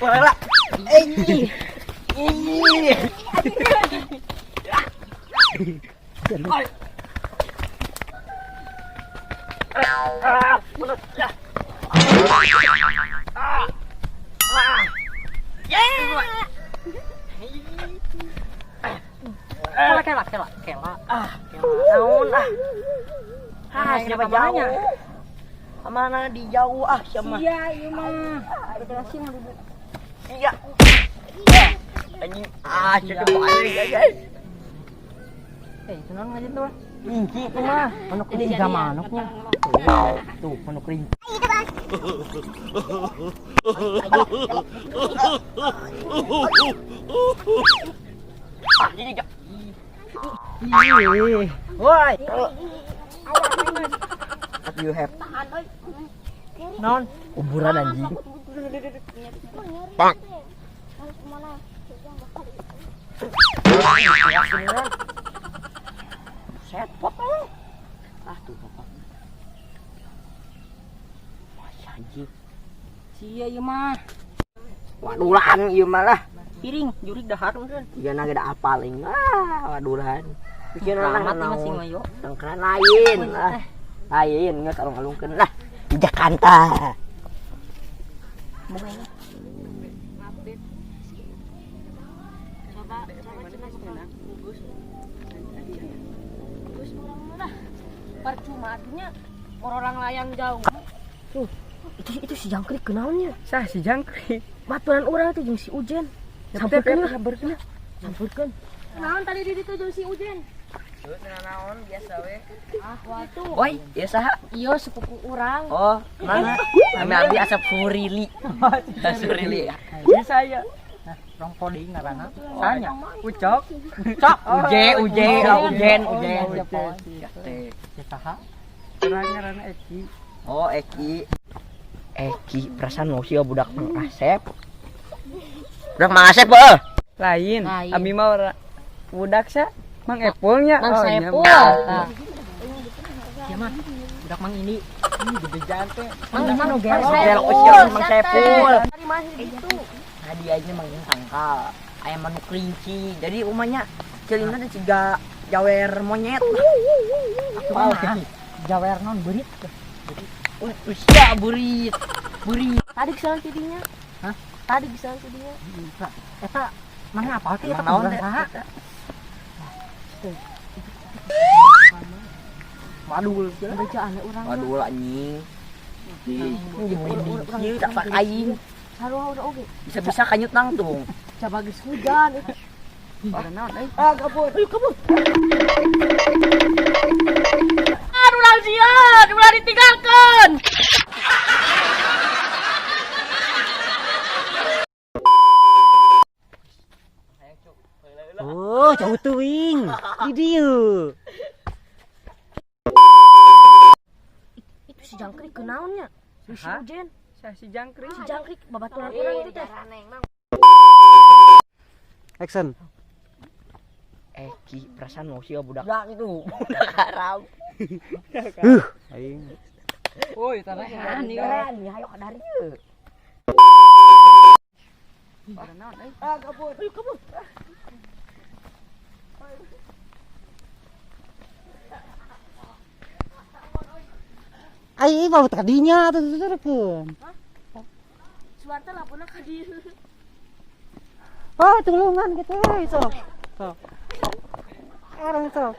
Boleh lah. Ini. Kela kela. Ah, naon ah. Ah, siapa jauh? Mana di jauh ah siapa? Iya, ieu mah. Berhasil duduk. Iya. Anjing ah, siapa balik guys. Eh, itu naon ngajin tuh? Kelinci itu mah, manuk kelinci sama manuknya. Tuh, manuk kelinci. Ah, ini juga. Woi. What you have? Non, kuburan anjing. Bang. Set pot. Ah tuh bapak. Masya anjing. Sia ieu mah. Wadulan ieu mah lah. Piring jurig dahar meureun. Iya na da paling. Ah, wadulan. Bikin Rahmat mah sing mayo. Tangkeran lain lah. Lain geus alung-alungkeun lah. Di Jakarta. Bunganya. Coba coba Gus orang percuma artinya orang layang jauh. Tuh, itu si jangkrik kenalnya. Sah si jangkrik. Baturan orang itu jeung si Ujen. Sampeurkeun lah, sampeurkeun. Sampeurkeun. Naon tadi di ditu jeung si Ujen? Tuh naon biasa we. Ah, waktu. Woi, ieu saha? Iya, sepupu urang. Oh, mana? Kami abdi Asep Surili. Surili ya. Iya saya. Nah, rong podi ngaranna. Sanya. Ucok. Ucok. Uje, uje, ujen, ujen. Teh. Saha? Urang ngaranna Eki. Oh, Eki. Eki, perasaan mau sih budak Mang Asep. Budak Mang Asep heuh. Lain. Abi mah budak sa Mang Epulnya. Mang Sepul. Iya mah. Budak Mang ini. Ih, gede jante. Mang Mang Gelo usia Mang Sepul. Tadi masih gitu. Tadi aja mang tangkal. Ayam manuk kelinci. Jadi umanya celina teh ciga jawer monyet. Apa? Jawer non burit. Usia burit. Burit. Tadi kesana tidinya. Hah? Tadi kesana tidinya. Eta mang apa teh eta naon kuburan saha? Wadul. Bacaan urang. Wadul anjing. Ieu tak aing. Sarua udah oge. Bisa-bisa kanyut nangtung. Coba geus hujan. Ah, kabur. Ayo kabur. Aduh ulah sieun, ulah ditinggalkeun. Oh, jauh teuing. Di dieu. Itu si jangkrik kenaonnya? Si Ujen. Sah si jangkrik. Si jangkrik babaturan urang itu teh. Action. Eki, perasaan mau sih budak itu, budak haram. Aing. Woi, tanah Keren, ya ayo ka dieu. Ah, kabur. Ayo kabur. Ai mau tadinya tuh tuh. Suwarta lapuna ka dieu. Oh, tulungan gitu sok. Sok. Arang sok.